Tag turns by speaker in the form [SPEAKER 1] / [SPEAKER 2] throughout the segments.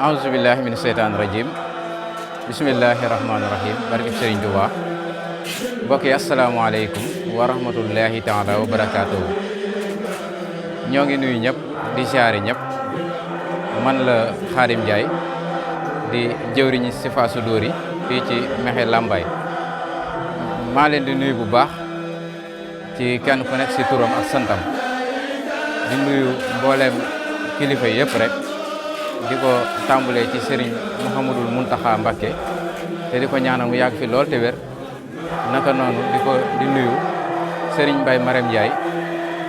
[SPEAKER 1] auzu billahi min seytaani rajim bismillahi rahmaani rahim barke Sëriñ Tuubaa mbokk yi asalaamaaleykum wa rahmatullahi taala wa barakaatuhu ñoo ngi nuyu ñëpp di siyaare ñëpp man la Xaadim Njaay di jëwriñi Sifa Sudóori fii ci Mexe Lambaay maa leen di nuyu bu baax ci kenn ku nekk si turam ak santam di nuyu mbooleem kilifa yëpp rek di ko tàmbalee ci Serigne Mouhamadul Mountakha Mbacké te di ko ñaanal mu yàgg fi lool te wér naka noonu di nuyu Serigne Mbaye Marème Ndiaye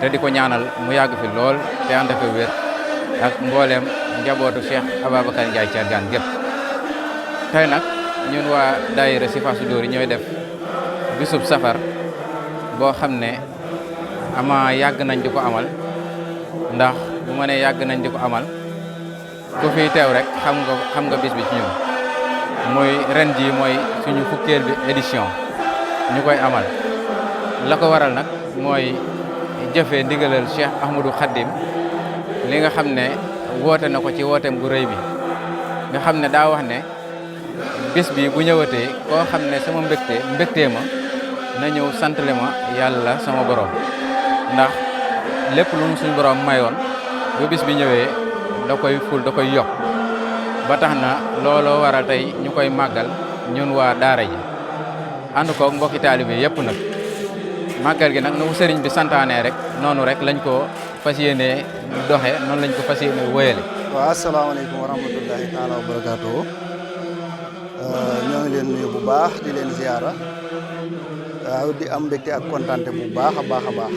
[SPEAKER 1] te di ko ñaanal mu yàgg fi lool te ànd ak wér ak mbooleem njabootu Cheikh Ababacar Ndiaye Thiergane gépp tey nag ñun waa daayira Sifa Sudóori ñooy def bisub safar boo xam ne ama yàgg nañ di ko amal ndax bu ma nee yàgg nañ di ko amal ku fi teew rek xam nga bis bi ci ñun mooy ren jii mooy suñu fukkeel bi édition ñu koy amal la ko waral nag mooy jëfee ndigalal Cheikh Ahmadou Khadim li nga xam ne woote na ko ci wooteem bu rëy bi nga xam ne daa wax ne bis bi bu ñëwatee koo xam ne sama mbégtee ma na ñëw santale ma yàlla sama borom ndax lépp lu mu suñu borom mayoon bu bis bi ñëwee da koy ful da koy yokk ba tax na looloo waral tey ñu koy màggal ñun waa daara ji ànd koog mbokki taalibe yëpp nag màggal gi nag nu sëriñ bi santaane rek noonu rek lañ ko fas yéenee doxe noonu lañ ko fas yéenee wéyale.
[SPEAKER 2] waaw asalaamaaleykum wa rahmatullahi taala wa barakaatuhu ñoo ngi leen nuyu bu baax di leen ziyaara waaw di am mbégte ak kontante bu baax a baax a baax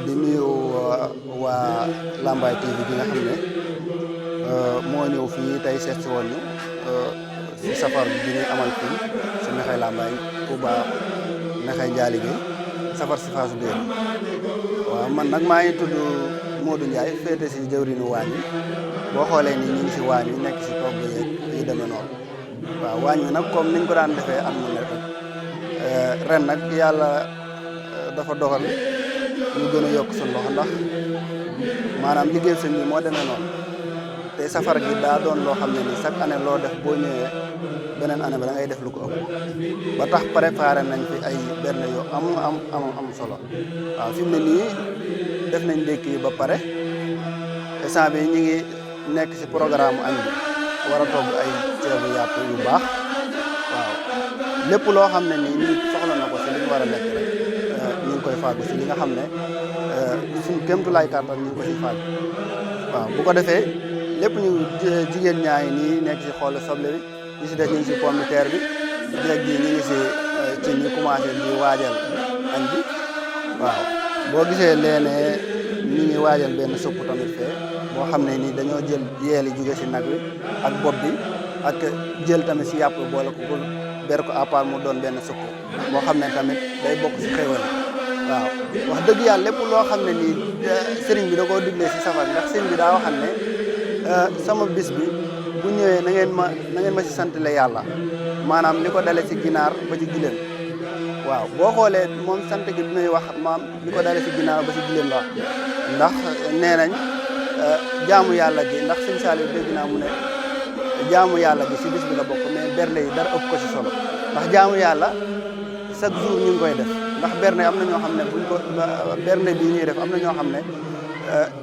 [SPEAKER 2] di nuyu waa Lambaye TV bi nga xam ne moo ñëw fii tey seet si woon ñu si safar bi ñuy amal fii si Mexe Lambaye Touba Mexe Njaalige safar Sifa Sudóori waaw man nag maa ngi tudd Modou Ndiaye féete si jëwriñu waañ wi boo xoolee ni ñu ngi si waañ wi nekk si togg yeeg yu demee noonu waaw waañ wi nag comme niñ ko daan defee am na rek ren nag yàlla dafa dogal ñu gën a yokk suñu loxo ndax maanaam liggéey sëñ bi moo demee noonu te safar gi daa doon loo xam ne ni chaque année loo def boo ñëwee beneen année ba da ngay def lu ko ëpp ba tax préparé nañ fi ay benn yu am solo waaw fi mu ne nii def nañ ndékki yi ba pare instant bi ñu ngi nekk si programme añ bi war a togg ay ceebu yàpp yu baax waaw lépp loo xam ne nii nit soxla na ko si li ñu war a lekk rek ñu ngi koy fàggu si li nga xam ne suñ kéemtulaay kàttan ñu ngi ko si fàggu waaw bu ko defee lépp ñu jigéen ñaa ngi nii nekk si xool soble bi ñu si des ñu ngi si pomme de terre bi jeeg ji ñu ngi si ci ñu commencé di waajal añ bi waaw boo gisee leene ñu ngi waajal benn supp tamit fee boo xam ne nii dañoo jël yeel yi jóge si nag wi ak bopp bi ak jël tamit si yàpp boole ko pour ber ko à part mu doon benn supp boo xam ne tamit day bokk si xéwal waaw wax dëgg yàlla lépp loo xam ne nii sëriñ bi da koo diglee si safar ndax sëriñ bi daa waxal ne sama bis bi bu ñëwee na ngeen ma si santale yàlla maanaam li ko dale si ginaar ba ci gileem waaw boo xoolee moom sant gi bi muy wax maam li ko dale si ginaar ba ci gileem la ndax nee nañ jaamu yàlla gi ndax sëñ Saliou dégg naa mu ne jaamu yàlla gi si bis bi la bokk mais bernde yi dara ëpp ko si solo ndax jaamu yàlla chaque jour ñu ngi koy def ndax bernde am na ñoo xam ne buñ ko bernde bii ñuy def am na ñoo xam ne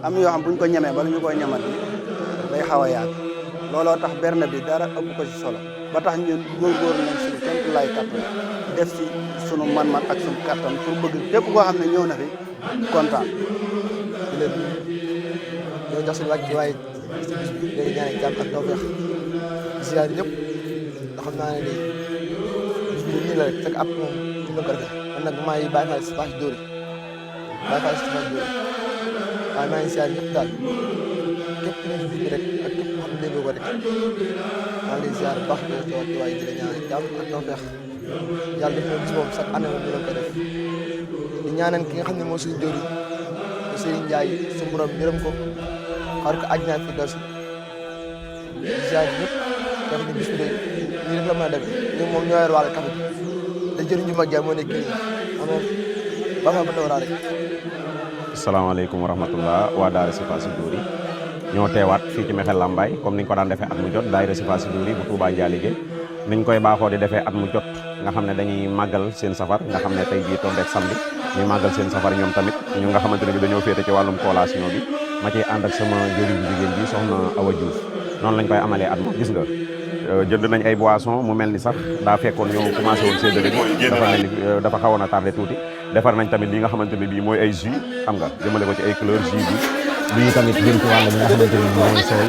[SPEAKER 2] am na yoo xam buñ ko ñemee bala ñu koy ñemat day xaw a yàgg looloo tax bernde bi dara ëpp ko si solo ba tax ñun góorgóorlu nañ suñu kéem lay kattan def si sunu man-man ak suñu kattan pour bëgg képp koo xam ne ñëw na fi kontaan.
[SPEAKER 3] di leen ñoo jox suñu wàcc waaye si bis bi léegi ñaan jàmm ak tawfeex ziar ñëpp ndax xam naa ne nii bis bi nii la rek fekk at moom ñu ko defee man nag maa ngi bàyyi xel si Fass Dóori waaye maa ngi siyaar ñëpp daal képp ku nekk fii rek ak képp koo xam ne dégg ko rek maa ngi lay siyaar bu baax di la waaye di la ñaanal jàmm ak tawfeex yàlla def na bis boobu chaque année moom dina ko def di ñaanal ki nga xam ne moo suñu jëriñ Serigne Ndiaye su borom yërëm ko xaar ko àjjana fi dos di siyaar ñëpp def ni bis bi nii rek la mën a demee ñun moom ñoo yor wàllu café te jëriñ ju mag ja moo nekk nii amoon ba fa ba tawraa rek.
[SPEAKER 4] asalaamaaleykum wa rahmatullah waa daara Sifaa si Dóori ñoo teewaat fii ci Mekhe Lambaye comme niñ ko daan defee at mu jot daayira Sifaa si Dóori bu Touba Ndialige niñ koy baaxoo di defee at mu jot nga xam ne dañuy màggal seen safar nga xam ne tey jii tombeek samedi ñuy màggal seen safar ñoom tamit ñu nga xamante ne bi dañoo féete ci wàllum collation bi ma ciy ànd ak sama jëriñ jigéen bi soxna Awa Diouf noonu lañ koy amalee at mu gis nga jënd nañ ay boisson mu mel ni sax daa fekkoon ñoo commencé woon séddale dafa mel ni dafa xawoon a tardé tuuti defar nañ tamit li nga xamante ne bii mooy ay jus xam nga jëmale ko ci ay couleur jus bi lii tamit jëm ci wàll bi nga xamante ne bii mooy soow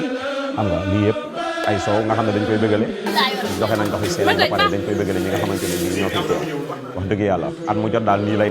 [SPEAKER 4] xam nga lii yëpp ay soow nga xam ne dañ koy bëggale joxe nañ ndox yi seen ba pare dañ koy bëggale ñi nga xamante ne bii ñoo fi teew wax dëgg yàlla at mu jot daal nii lay